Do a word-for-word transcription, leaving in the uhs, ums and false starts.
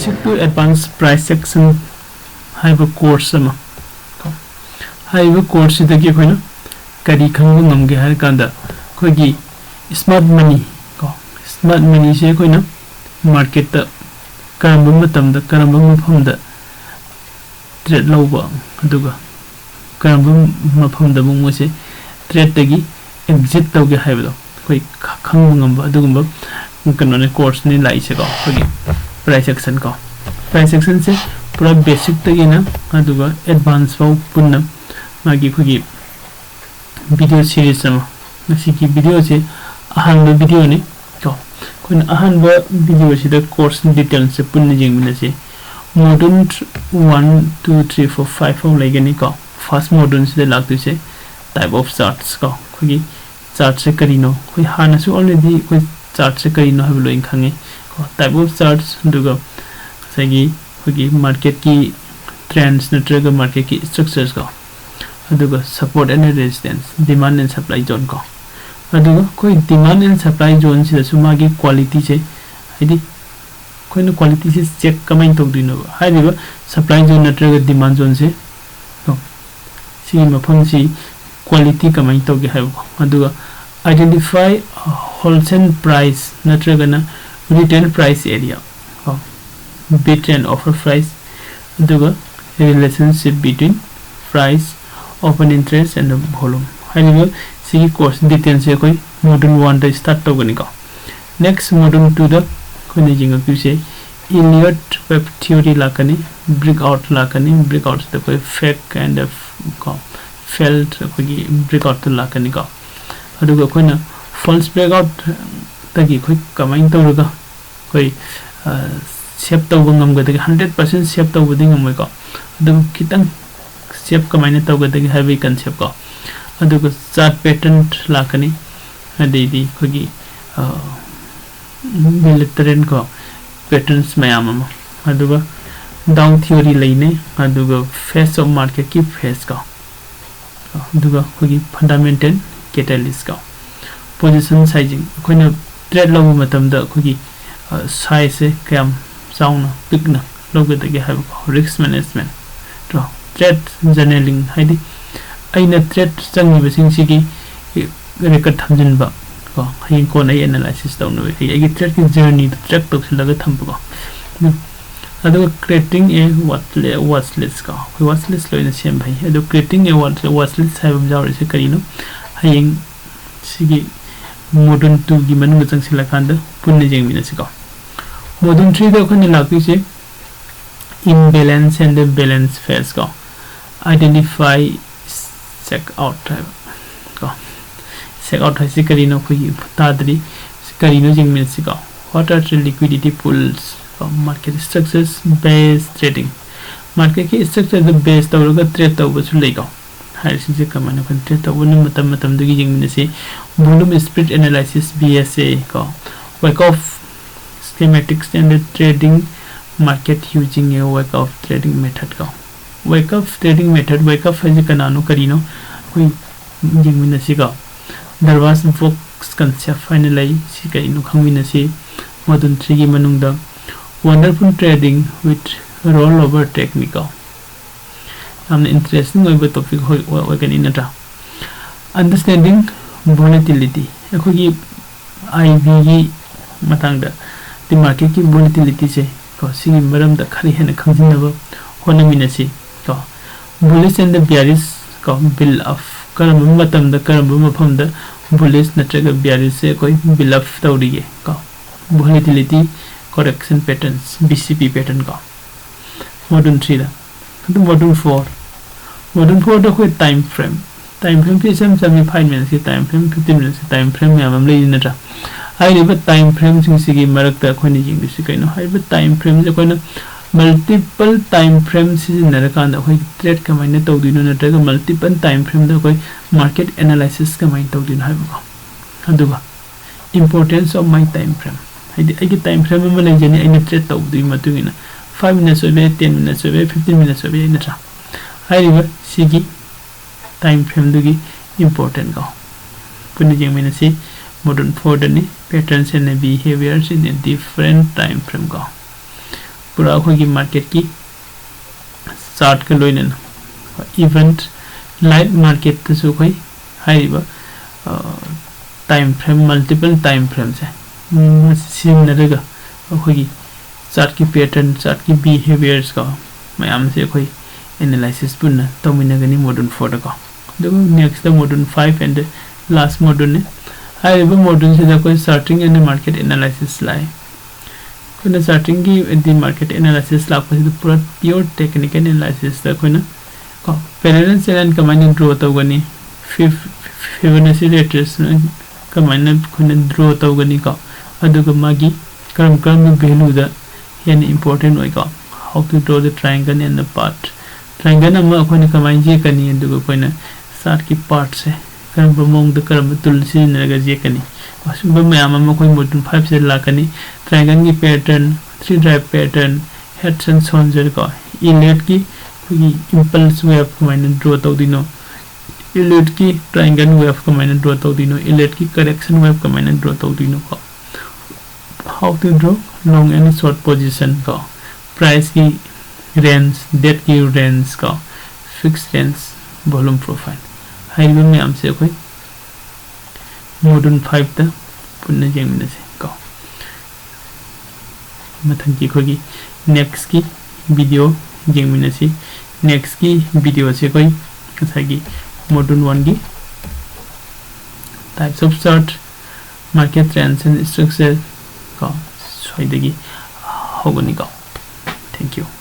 Basic to Advanced Price Action ꯍꯥꯏꯕ course ꯑꯃ ꯀꯣ꯫ ꯍꯥꯏꯔꯤꯕ ꯀꯣꯔꯁꯁꯤꯗꯒꯤ ꯑꯩꯈꯣꯏꯅ ꯀꯔꯤ ꯈꯪꯕ ꯉꯝꯒꯦ ꯍꯥꯏꯔ ꯀꯥꯟꯗ, ꯑꯩꯈꯣꯏꯒꯤ ꯁ꯭ꯃꯥꯔꯠ ꯃꯅꯤ ꯀꯣ, ꯁ꯭ꯃꯥꯔꯠ ꯃꯅꯤꯁꯦ ꯑꯩꯈꯣꯏꯅ ꯃꯥꯔꯀꯦꯠꯇ ꯀꯔꯝꯕ ꯃꯇꯝꯗ, ꯀꯔꯝꯕ ꯃꯐꯝꯗ ꯇ꯭ꯔꯦꯠ ꯂꯧꯕ, ꯑꯗꯨꯒ ꯀꯔꯝꯕ ꯃꯐꯝꯗ ꯑꯃꯨꯛ ꯃꯣꯏꯁꯦ ꯇ꯭ꯔꯦꯠꯇꯒꯤ ꯑꯦꯛꯖꯤꯠ ꯇꯧꯒꯦ ꯍꯥꯏꯕꯗꯣ ꯑꯩꯈꯣꯏ ꯈ-, ꯈꯪꯕ ꯉꯝꯕ ꯑꯗꯨꯒꯨꯝꯕ ꯀꯩꯅꯣꯅꯦ, ꯀꯣꯔꯁꯅꯦ ꯂꯥꯛꯏꯁꯦꯀꯣ, ꯑꯩꯈꯣꯏꯒꯤ ꯄ꯭ꯔꯥꯏꯁ ꯑꯦꯛꯁꯟ ꯀꯣ꯫ ꯄ꯭ꯔꯥꯏꯁ ꯑꯦꯛꯁꯟꯁꯦ ꯄꯨꯔꯥ ꯕꯦꯁꯤꯛꯇꯒꯤꯅ ꯑꯗꯨꯒ ꯑꯦꯗꯚꯥꯟꯁ ꯐꯥꯎ ꯄꯨꯟꯅ ꯃꯥꯒꯤ ꯑꯩꯈꯣꯏꯒꯤ ꯚꯤꯗꯤꯑꯣ ꯁꯤꯔꯤꯁ ꯑꯃ, ꯉꯁꯤꯒꯤ ꯚꯤꯗꯤꯑꯣꯁꯦ ꯑꯍꯥꯟꯕ ꯚꯤꯗꯤꯑꯣꯅꯤ ꯀꯣ꯫ ꯑꯩꯈꯣꯏꯅ ꯑꯍꯥꯟꯕ ꯚꯤꯗꯤꯑꯣꯁꯤꯗ ꯀꯣꯔꯁ ꯗꯤꯇꯦꯜꯁꯦ ꯄꯨꯟꯅ ꯌꯦꯡꯃꯤꯟꯅꯁꯤ꯫ Module one, two, three, four, five ꯐꯥꯎ ꯂꯩꯒꯅꯤ ꯀꯣ꯫ ꯐꯥꯔꯁ ꯃꯣꯗꯨꯜꯁꯤꯗ ꯂꯥꯛꯇꯣꯏꯁꯦ type of charts ꯀꯣ, ꯑꯩꯈꯣꯏꯒꯤ ꯆꯥꯔꯠꯁꯦ ꯀꯔꯤꯅꯣ, ꯑꯩꯈꯣꯏ ꯍꯥꯟꯅꯁꯨ already ꯑꯩꯈꯣꯏ ꯆꯥꯔꯠꯁꯦ ꯀꯔꯤꯅꯣ ꯍꯥꯏꯕ ꯂꯣꯏꯅ ꯈꯪꯉꯤ ꯀꯣ꯫ Type of charts, ꯑꯗꯨꯒ ꯉꯁꯥꯏꯒꯤ ꯑꯩꯈꯣꯏꯒꯤ ꯃꯥꯔꯀꯦꯠꯀꯤ ꯇ꯭ꯔꯦꯟꯁ ꯅꯠꯇ꯭ꯔꯒ ꯃꯥꯔꯀꯦꯠꯀꯤ ꯁ꯭ꯇ꯭ꯔꯛꯆꯔꯁ ꯀꯣ, ꯑꯗꯨꯒ support and resistance, demand and supply zone ꯀꯣ꯫ ꯑꯗꯨꯒ ꯑꯩꯈꯣꯏ demand and supply zoneꯁꯤꯗꯁꯨ ꯃꯥꯒꯤ ꯀ꯭ꯋꯥꯂꯤꯇꯤꯁꯦ, ꯍꯥꯏꯗꯤ ꯑꯩꯈꯣꯏꯅ ꯀ꯭ꯋꯥꯂꯤꯇꯤꯁꯦ ꯆꯦꯛ ꯀꯃꯥꯏꯅ ꯇꯧꯗꯣꯏꯅꯣꯕ? ꯍꯥꯏꯔꯤꯕ supply zone ꯅꯠꯇ꯭ꯔꯒ demand zoneꯁꯦ ꯀꯣ, ꯁꯤꯒꯤ ꯃꯐꯝꯁꯤ ꯀ꯭ꯋꯥꯂꯤꯇꯤ ꯀꯃꯥꯏꯅ ꯇꯧꯒꯦ ꯍꯥꯏꯕꯀꯣ꯫ ꯑꯗꯨꯒ identify wholesale price ꯅꯠꯇ꯭ꯔꯒꯅ retail price area ꯀꯣ, bid and offer price, ꯑꯗꯨꯒ relationship between price, open interest and volume ꯍꯥꯏꯔꯤꯕ ꯁꯤꯒꯤ ꯀꯣꯔꯁ ꯗꯤꯇꯦꯜꯁꯦ ꯑꯩꯈꯣꯏ ꯃꯣꯗꯨꯜ ꯋꯥꯟꯗ ꯁ꯭ꯇꯥꯔꯠ ꯇꯧꯒꯅꯤꯀꯣ꯫ ꯅꯦꯛꯁ ꯃꯣꯗꯨꯜ ꯇꯨꯗ ꯑꯩꯈꯣꯏꯅ ꯌꯦꯡꯉꯛꯇꯣꯏꯁꯦ Elliott wave theory ꯂꯥꯛꯀꯅꯤ, breakout ꯂꯥꯛꯀꯅꯤ, breakoutꯁꯤꯗ ꯑꯩꯈꯣꯏ fake and ꯀꯣ, failed ꯑꯩꯈꯣꯏꯒꯤ breakoutꯇ ꯂꯥꯛꯀꯅꯤꯀꯣ꯫ ꯑꯗꯨꯒ ꯑꯩꯈꯣꯏꯅ false breakoutꯇꯒꯤ ꯑꯩꯈꯣꯏ ꯀꯃꯥꯏꯅ ꯇꯧꯔꯒ ꯑꯩꯈꯣꯏ ꯁꯦꯞ ꯇꯧꯕ ꯉꯝꯒꯗꯒꯦ? ꯍꯟꯗ꯭ꯔꯦꯠ ꯄꯥꯔꯁꯦꯟ ꯁꯦꯞ ꯇꯧꯕꯗꯤ ꯉꯝꯃꯣꯏꯀꯣ, ꯑꯗꯨꯝ ꯈꯤꯇꯪ ꯁꯦꯞ ꯀꯃꯥꯏꯅ ꯇꯧꯒꯗꯒꯦ ꯍꯥꯏꯕꯒꯤ ꯀꯟꯁꯦꯞ ꯀꯣ꯫ ꯑꯗꯨꯒ ꯆꯥꯔꯠ ꯄꯦꯇꯔꯟ ꯂꯥꯛꯀꯅꯤ, ꯑꯗꯩꯗꯤ ꯑꯩꯈꯣꯏꯒꯤ ꯕꯤꯂꯦꯇꯔꯦꯜ ꯀꯣ, ꯄꯦꯇꯔꯟꯁ ꯃꯌꯥꯝ ꯑꯃ, ꯑꯗꯨꯒ down theory ꯂꯩꯅꯩ, ꯑꯗꯨꯒ phase of marketꯀꯤ phase ꯀꯣ, ꯑꯗꯨꯒ ꯑꯩꯈꯣꯏꯒꯤ fundamental catalyst ꯀꯣ꯫ Position sizing, ꯑꯩꯈꯣꯏꯅ ꯇ꯭ꯔꯦꯠ ꯂꯧꯕ ꯃꯇꯝꯗ ꯑꯩꯈꯣꯏꯒꯤ ꯁꯥꯏꯖꯁꯦ ꯀꯌꯥꯝ ꯆꯥꯎꯅ ꯄꯤꯛꯅ ꯂꯧꯒꯗꯒꯦ ꯍꯥꯏꯕꯀꯣ꯫ Risk management ꯀꯣ, trade journaling ꯍꯥꯏꯗꯤ ꯑꯩꯅ trade ꯆꯪꯉꯤꯕꯁꯤꯡꯁꯤꯒꯤ record ꯊꯝꯖꯤꯟꯕ ꯀꯣ, ꯍꯌꯦꯡ ꯀꯣꯟꯅ ꯑꯩ analysis ꯇꯧꯅꯕ ꯑꯩ ꯑꯩꯒꯤ trade ꯀꯤ journey ꯗꯨ track ꯇꯧꯁꯤꯜꯂꯒ ꯊꯝꯕꯀꯣ꯫ ꯑꯗꯨꯒ creating a watch li- watch list ꯀꯣ, ꯑꯩꯈꯣꯏ watch list ꯂꯣꯏꯅ ꯁꯦꯝꯕ ꯍꯩ꯫ ꯑꯗꯣ creating a watch watch list ꯍꯥꯏꯕ ꯑꯃ ꯌꯥꯎꯔꯤꯁꯦ ꯀꯔꯤꯅꯣ? ꯍꯌꯦꯡ ꯁꯤꯒꯤ module two ꯒꯤ ꯃꯅꯨꯡꯗ ꯆꯪꯁꯤꯜꯂꯀꯥꯟꯗ ꯄꯨꯟꯅ ꯌꯦꯡꯃꯤꯟꯅꯁꯤꯀꯣ꯫ Module three ꯗ ꯑꯩꯈꯣꯏꯅ ꯂꯥꯛꯇꯣꯏꯁꯦ imbalance and the balance phase ꯀꯣ, identify, check out ꯍꯥꯏꯕ ꯀꯣ꯫ Check out ꯍꯥꯏꯁꯤ ꯀꯔꯤꯅꯣ ꯑꯩꯈꯣꯏꯒꯤ ꯇꯥꯗ꯭ꯔꯤ꯫ ꯀꯔꯤꯅꯣ ꯌꯦꯡꯃꯤꯟꯅꯁꯤꯀꯣ꯫ What are the liquidity pools ꯀꯣ, market structures based trading, market ꯀꯤ structure ꯗ base ꯇꯧꯔꯒ trade ꯇꯧꯕꯁꯨ ꯂꯩꯀꯣ꯫ ꯍꯥꯏꯔꯤꯁꯤꯡꯁꯦ ꯀꯃꯥꯏꯅ ꯑꯩꯈꯣꯏꯅ trade ꯇꯧꯕꯅꯣ ꯃꯇꯝ ꯃꯇꯝꯗꯨꯒꯤ ꯌꯦꯡꯃꯤꯟꯅꯁꯤ꯫ Volume spread analysis, B S A ꯀꯣ, Wyckoff schematics and the trading market using a Wyckoff trading method ꯀꯣ꯫ Wyckoff trading method, Wyckoff ꯍꯥꯏꯁꯦ ꯀꯅꯥꯅꯣ ꯀꯔꯤꯅꯣ ꯑꯩꯈꯣꯏ ꯌꯦꯡꯃꯤꯟꯅꯁꯤꯀꯣ꯫ Darvas Vogt concept ꯍꯥꯏꯅ ꯂꯩ, ꯁꯤ ꯀꯔꯤꯅꯣ ꯈꯪꯃꯤꯟꯅꯁꯤ꯫ Module three ꯒꯤ ꯃꯅꯨꯡꯗ wonderful trading with rollover technique ꯀꯣ꯫ ꯌꯥꯝꯅ interesting ꯑꯣꯏꯕ topic ꯑꯣꯏ- ꯑꯣꯏ- ꯑꯣꯏꯒꯅꯤ ꯅꯠꯇ꯭ꯔꯥ? Understanding volatility, ꯑꯩꯈꯣꯏꯒꯤ I V ꯒꯤ ꯃꯇꯥꯡꯗ, the market ꯀꯤ volatility ꯁꯦ ꯀꯣ, ꯁꯤꯒꯤ ꯃꯔꯝꯗ ꯈꯔ ꯍꯦꯟꯅ ꯈꯪꯖꯤꯟꯅꯕ ꯍꯣꯠꯅꯃꯤꯟꯅꯁꯤ ꯀꯣ꯫ Bullish and the bearish ꯀꯣ, build up, ꯀꯔꯝꯕ ꯃꯇꯝꯗ ꯀꯔꯝꯕ ꯃꯐꯝꯗ bullish ꯅꯠꯇ꯭ꯔꯒ bearish ꯁꯦ ꯑꯩꯈꯣꯏ build up ꯇꯧꯔꯤꯒꯦ ꯀꯣ꯫ Volatility correction patterns, V C P pattern ꯀꯣ꯫ Module three ꯗ꯫ ꯑꯗꯨ module four, module four ꯗ ꯑꯩꯈꯣꯏ time frame, time frame ꯁꯤ ꯏꯆꯝ ꯆꯝꯃꯤ, five minutes ꯀꯤ time frame, fifteen minutes ꯀꯤ time frame ꯃꯌꯥꯝ ꯑꯃ ꯂꯩꯔꯤ ꯅꯠꯇ꯭ꯔꯥ? ꯍꯥꯏꯔꯤꯕ time frame ꯁꯤꯡꯁꯤꯒꯤ ꯃꯔꯛꯇ ꯑꯩꯈꯣꯏꯅ ꯌꯦꯡꯗꯣꯏꯁꯤ ꯀꯩꯅꯣ? ꯍꯥꯏꯔꯤꯕ time frame ꯁꯦ ꯑꯩꯈꯣꯏꯅ multiple time frame ꯁꯤꯖꯤꯟꯅꯔꯀꯥꯟꯗ ꯑꯩꯈꯣꯏ trade ꯀꯃꯥꯏꯅ ꯇꯧꯗꯣꯏꯅꯣ, ꯅꯠꯇ꯭ꯔꯒ multiple time frame ꯗ ꯑꯩꯈꯣꯏ market analysis ꯀꯃꯥꯏꯅ ꯇꯧꯗꯣꯏꯅꯣ ꯍꯥꯏꯕꯀꯣ꯫ ꯑꯗꯨꯒ importance of my time frame, ꯍꯥꯏꯗꯤ ꯑꯩꯒꯤ time frame ꯑꯃ ꯂꯩꯖꯅꯤ, ꯑꯩꯅ trade ꯇꯧꯕꯗꯨꯒꯤ ꯃꯇꯨꯡ ꯏꯟꯅ five minutes ꯑꯣꯏꯕ ꯌꯥꯏ, ten minutes ꯑꯣꯏꯕ ꯌꯥꯏ, fifteen minutes ꯑꯣꯏꯕ ꯌꯥꯏ ꯅꯠꯇ꯭ꯔꯥ? ꯍꯥꯏꯔꯤꯕ ꯁꯤꯒꯤ time frame ꯗꯨꯒꯤ important ꯀꯣ꯫ ꯄꯨꯟꯅ ꯌꯦꯡꯃꯤꯟꯅꯁꯤ꯫ Module four ꯗꯅꯤ, patterns and behaviors in a different time frame ꯀꯣ꯫ ꯄꯨꯔꯥ ꯑꯩꯈꯣꯏꯒꯤ ꯃꯥꯔꯀꯦꯠꯀꯤ ꯆꯥꯔꯠꯀ ꯂꯣꯏꯅꯅ ꯏꯚꯦꯟꯠ ꯂꯥꯏꯐ ꯃꯥꯔꯀꯦꯠꯇꯁꯨ ꯑꯩꯈꯣꯏ ꯍꯥꯏꯔꯤꯕ ꯇꯥꯏꯝ ꯐ꯭ꯔꯦꯝ ꯃꯜꯇꯤꯄꯜ ꯇꯥꯏꯝ ꯐ꯭ꯔꯦꯝꯁꯦ ꯁꯤꯖꯤꯟꯅꯔꯒ ꯑꯩꯈꯣꯏꯒꯤ ꯆꯥꯔꯠꯀꯤ ꯄꯦꯇꯔꯟ ꯆꯥꯔꯠꯀꯤ ꯕꯤꯍꯦꯕꯤꯌꯔꯁꯀꯣ ꯃꯌꯥꯝꯁꯦ ꯑꯩꯈꯣꯏ ꯑꯦꯅꯥꯂꯥꯏꯁꯤꯁ ꯄꯨꯟꯅ ꯇꯧꯃꯤꯟꯅꯒꯅꯤ ꯃꯣꯗꯨꯜ ꯐꯣꯔꯗꯀꯣ꯫ ꯑꯗꯨꯒ ꯅꯦꯛꯁꯇ ꯃꯣꯗꯨꯜ ꯐꯥꯏꯚ ꯑꯦꯟ ꯂꯥꯁ ꯃꯣꯗꯨꯜꯅꯤ꯫ ꯍꯥꯏꯔꯤꯕ ꯃꯣꯗꯨꯜꯁꯤꯗ ꯑꯩꯈꯣꯏ ꯆꯥꯔꯇꯤꯡ ꯑꯦꯟ ꯃꯥꯔꯀꯦꯠ ꯑꯦꯅꯥꯂꯥꯏꯁꯤꯁ ꯂꯥꯛꯑꯦ꯫ ꯑꯩꯈꯣꯏꯅ ꯆꯥꯔꯇꯤꯡꯒꯤ ꯍꯥꯏꯗꯤ ꯃꯥꯔꯀꯦꯠ ꯑꯦꯅꯥꯂꯥꯏꯁꯤꯁ ꯂꯥꯛꯄꯁꯤꯗ ꯄꯨꯔꯥ ꯄꯤꯌꯣꯔ ꯇꯦꯛꯅꯤꯀꯦꯜ ꯑꯦꯅꯥꯂꯥꯏꯁꯤꯁꯇ ꯑꯩꯈꯣꯏꯅ ꯀꯣ ꯄꯦꯔꯦꯂꯦꯜ ꯆꯦꯅꯦꯜ ꯀꯃꯥꯏꯅ ꯗ꯭ꯔꯣ ꯇꯧꯒꯅꯤ, ꯐꯤꯕꯣꯅꯥꯆꯤ ꯔꯦꯇ꯭ꯔꯦꯁꯃꯦꯟ ꯀꯃꯥꯏꯅ ꯑꯩꯈꯣꯏꯅ ꯗ꯭ꯔꯣ ꯇꯧꯒꯅꯤꯀꯣ, ꯑꯗꯨꯒ ꯃꯥꯒꯤ ꯀꯔꯝ ꯀꯔꯝꯕ ꯚꯦꯂꯨꯗ ꯍꯦꯟꯅ ꯏꯝꯄꯣꯔꯇꯦꯟ ꯑꯣꯏꯀꯣ꯫ How to draw the triangle and the part. Triangle ꯑꯃ ꯑꯩꯈꯣꯏꯅ ꯀꯃꯥꯏꯅ ꯌꯦꯛꯀꯅꯤ, ꯑꯗꯨꯒ ꯑꯩꯈꯣꯏꯅ ꯆꯥꯔꯠꯀꯤ ꯄꯥꯔꯠꯁꯦ ꯀꯔꯝꯕ ꯃꯑꯣꯡꯗ ꯀꯔꯝꯕ ꯇꯨꯜ ꯁꯤꯖꯤꯟꯅꯔꯒ ꯌꯦꯛꯀꯅꯤ, ꯑꯁꯤꯒꯨꯝꯕ ꯃꯌꯥꯝ ꯑꯃ ꯑꯩꯈꯣꯏ ꯃꯣꯗꯨꯜ ꯐꯥꯏꯚꯁꯤꯗ ꯂꯥꯛꯀꯅꯤ꯫ ꯇ꯭ꯔꯥꯏꯡꯒꯜꯒꯤ pattern, three drive pattern, heads and shoulder ꯀꯣ, ꯏꯂꯤꯌꯠꯀꯤ ꯑꯩꯈꯣꯏꯒꯤ ꯏꯝꯄꯜꯁ ꯋꯦꯞ ꯀꯃꯥꯏꯅ ꯗ꯭ꯔꯣ ꯇꯧꯗꯣꯏꯅꯣ, ꯏꯂꯤꯌꯠꯀꯤ ꯇ꯭ꯔꯥꯏꯡꯒꯜ ꯋꯦꯞ ꯀꯃꯥꯏꯅ ꯗ꯭ꯔꯣ ꯇꯧꯗꯣꯏꯅꯣ, ꯏꯂꯤꯌꯠꯀꯤ ꯀꯔꯦꯛꯁꯟ ꯋꯦꯞ ꯀꯃꯥꯏꯅ ꯗ꯭ꯔꯣ ꯇꯧꯗꯣꯏꯅꯣ ꯀꯣ꯫ How to draw long and short position ꯀꯣ, ꯄ꯭ꯔꯥꯏꯁꯀꯤ ꯔꯦꯟꯖ, ꯗꯦꯠꯀꯤ ꯔꯦꯟꯖ ꯀꯣ, ꯐꯤꯛꯁ ꯔꯦꯟꯖ, ꯚꯣꯂꯨꯝ ꯄ꯭ꯔꯣꯐꯥꯏꯜ ꯍꯥꯏꯔꯤꯕ ꯃꯌꯥꯝꯁꯦ ꯑꯩꯈꯣꯏ ꯃꯣꯗꯨꯜ ꯐꯥꯏꯚꯇ ꯄꯨꯟꯅ ꯌꯦꯡꯃꯤꯟꯅꯁꯦ ꯀꯣ꯫ ꯃꯊꯪꯒꯤ ꯑꯩꯈꯣꯏꯒꯤ ꯅꯦꯛꯁꯀꯤ ꯚꯤꯗꯤꯑꯣ ꯌꯦꯡꯃꯤꯟꯅꯁꯤ꯫ ꯅꯦꯛꯁꯀꯤ ꯚꯤꯗꯤꯑꯣꯁꯦ ꯑꯩꯈꯣꯏ ꯉꯁꯥꯏꯒꯤ ꯃꯣꯗꯨꯜ ꯋꯥꯟꯒꯤ types of chart, market trends and structure ꯀꯣ ꯁ꯭ꯋꯥꯏꯗꯒꯤ ꯍꯧꯒꯅꯤꯀꯣ꯫ Thank you.